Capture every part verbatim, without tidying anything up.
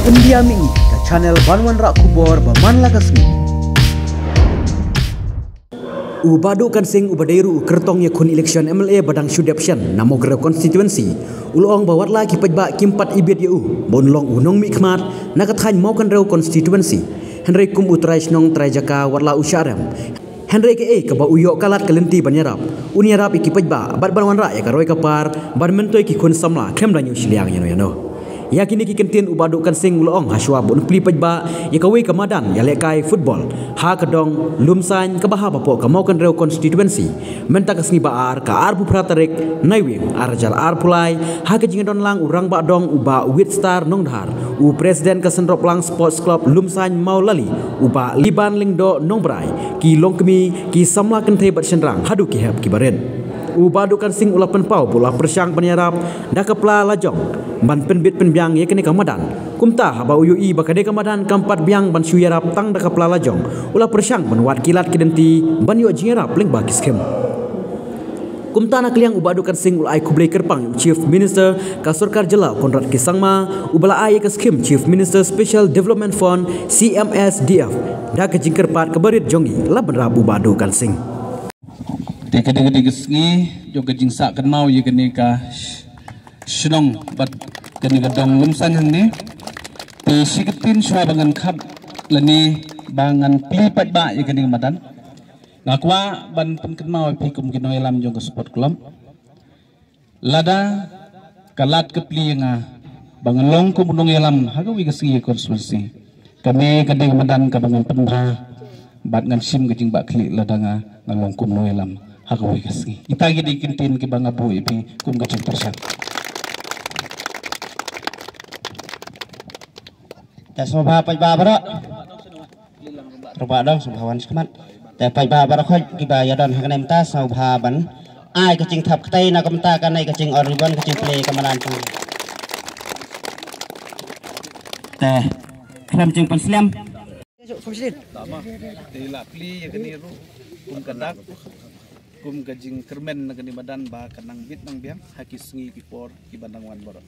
India Mini, ka channel ban wanrah khubor ba man la ka sngi. U Bah Dukan Singh uba dei ruh u kyrtong ïakhun election M L A ba dang shu dep shen na Mawkynrew constituency, u la ong ba watla ki paidbah kim pat ibit ïa u ba un long u nongmihkhmat na ka thaiñ Mawkynrew constituency, hynrei kum u trai shnong trai jaka watla u shah rem. Hynrei kaei kaba u ïoh ka lad ka lynti ban ïarap, un ïarap ïa ki paidbah bad ban wanrah ïa ka roi ka par ban myntoi ki khun samla khlem da ñiew shiliang ïano ïano. Ïa kine ki kyntien u Bah Dukan Singh u la ong ha shuwa ba un plie paidbah ïa kawei ka madan ïalehkai football ha ka dong Lumsain kaba hap hapoh ka Mawkynrew constituency mynta ka sngi ba ar, ka arphew phra tarik Naiwieng ar hajar arphew lai, ha ka jingdon lang u rangbah dong u Bah Witstar Nongdhar, u president ka Shnong Roplang Sports Club Lumsain Mawlali, u Bah Liban Lyngdoh Nongbrai, ki longkmie, ki samla kynthei bad shynrang haduh ki hep ki barit. U Bah Dukan Singh u la pynpaw ba u la pyrshang ban ïarap da ka pla la jong ban pynbit pynbiang ïa kane ka madan. Kumta haba u ïohi ba kane ka madan kam pat biang ban shu ïarap tang da ka pla la jong, u la pyrshang ban wad ki lad ki lynti ban ïoh jingïarap lyngba ki skim. Kumta na ka liang u Bah Dukan Singh u la ai khublei kyrpang ïa u Chief Minister ka sorkar jylla u Conrad K Sangma uba la ai ïa ka skim Chief Minister Special Development Fund C M S D F da ka jingkyrpad kaba rit jong ngi, la bynrap u Bah Dukan Singh. Te ka dei ka dei ka sngi jong ka jingsah kynmaw ïa kane ka sh- shnong bad kane ka dong Lumsain hangne. Te shi kyntien shuwa ba ngan khap lane ba ngan plie paidbah ïa kane ka madan. Nga kwah ban pynkynmaw ïa phi kum ki nongïalam jong ka sport club. Lada ka lad ka plie ïa nga ba ngan long kum u nongïalam ha kawei ka sngi ka constituency, kane ka dei ka madan kaba ngan pynbha bad ngan shim ka jingbakla lada nga ngan long kum u nongïalam ha kawei ka sngi. Kita ki dei ki kyntien kiba nga buh ïa phi kum ka jingpyrshang. Te sngewbha paidbah baroh. Rangbah dong sngewbha wan shakhmat. Te paidbah baroh khoit kiba ïadon hangne mynta sngewbha ban ai ka jingthap kti na ka bynta kane ka jingor ribbon ka jingplie ka madan. Te khlem jingpynslem. Te la plie ïa kane ruh kum ka dak, kum ka jingkyrmen na kane madan ba kan nang bit nang biang ha ki sngi ki por kiba nang wan baroh.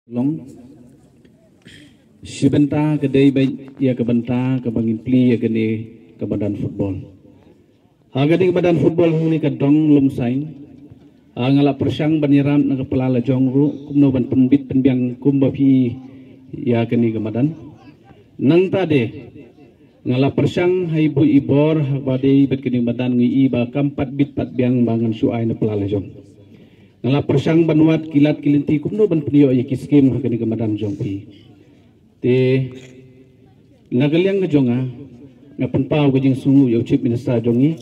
Long shi bynta ka dei ba ïa ka bynta kaba ngin plie ïa kane ka madan football. Ha kane ka madan football hangne ka dong Lumsain, ha nga la pyrshang ban ïarap na ka pla la jong ruh kumno ban pynbit pynbiang kumba phi ïa kane ka madan. Nangta de nga la pyrshang ha i buh i bor ha kaba dei bad kane ka madan ngi i ba kam pat bit pat biang ba ngan shu ai na pla la jong. Nga la pyrshang ban wad ki lad ki lynti kumno ban pynïoh ïa ki skim ha kane ka madan jong phi. Te na ka liang ka jong nga, nga pynpaw ka jingsngew ïa u Chief Minister jong ngi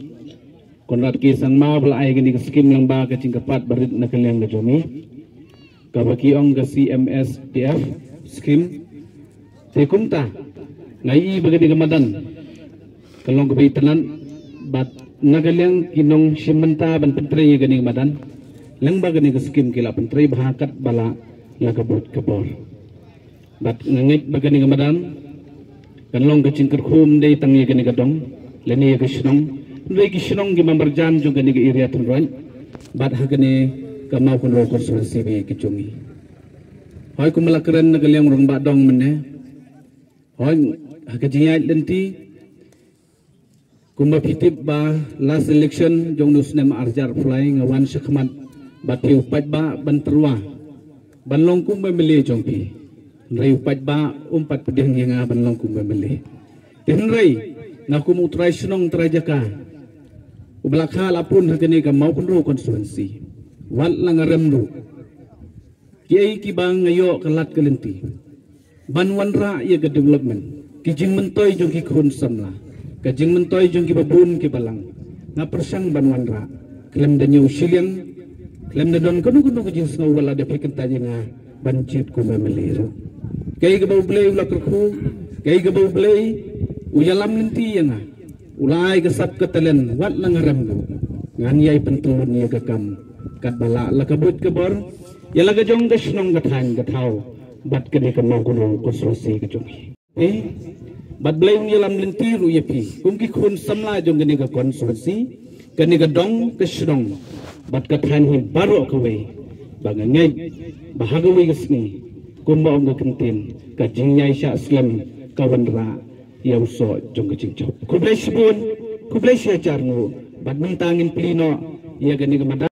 Conrad K Sangma ba la ai kane ka skim lyngba ka jingkyrpad barit na ka liang ka jong ngi, kaba ki ong ka C M S D F skim. Te kumta nga i ba kane ka madan ka long kaba itynnad bad na ka liang ki nongshim bynta ban pyntrei ïa kane ka madan lyngba kane ka skim ki la pyntrei bha katba lah la ka buit ka bor. Bad nga ngeit ba kane ka madan kan long ka jingkyrkhu ym dei tang ïa kane ka dong lane ïa ka shnong, hynrei ki shnong ki marjan jong kane ka area Tynrai bad ha kane ka Mawkynrew constituency ba ïa ka jong ngi. Hoi kumba la kren na ka liang u rangbah dong mynne. Hoi ha ka jingïaid lynti kumba phi tip ba last election jong u snem ar hajar arphew lai nga wan shakhmat bad phi u paidbah ban tyrwa ban long kum u M L A jong phi. Hynrei u paidbah um pat pdiang ïa nga ban long kum u M L A. Te hynrei nga kum u trai shnong trai jaka uba la kha la pun ha kane ka Mawkynrew constituency, wat la nga rem ruh, kiei kiba nga ïoh ka lad ka lynti ban wanrah ïa ka development, ki jingmyntoi jong ki khun samla, ka jingmyntoi jong kiba bun kiba lang, nga pyrshang ban wanrah khlem da ñiew shiliang, khlem da don kano kano ka jingsngew wat la da phi kyntait ïa nga ban jied kum u M L A ruh. Kaei kaba U Blei u la kyrkhu, kaei kaba U Blei u ïalam lynti ïa nga, u la ai ka sap ka talent, wat la nga rem ruh ngan ïai pyntlun ïa ka kam katba lah la ka buit ka bor ïa la ka jong ka shnong ka thaiñ ka thaw bad kane ka Mawkynrew constituency ka jong ngi. Eh, bad Blei un ïalam lynti ruh ïa phi kum ki khun samla jong kane ka constituency, kane ka dong ka shnong bad ka thaiñ hi baroh kawei. Ba nga ngeit ba ha kawei ka sngi, kumba ong ka kyntien, ka jingïaishah slem ka wanrah ïa u soh jong ka jingjop. Khublei shibun, khublei shihajar nguh. Bad mynta ngin plie noh ïa kane ka madan.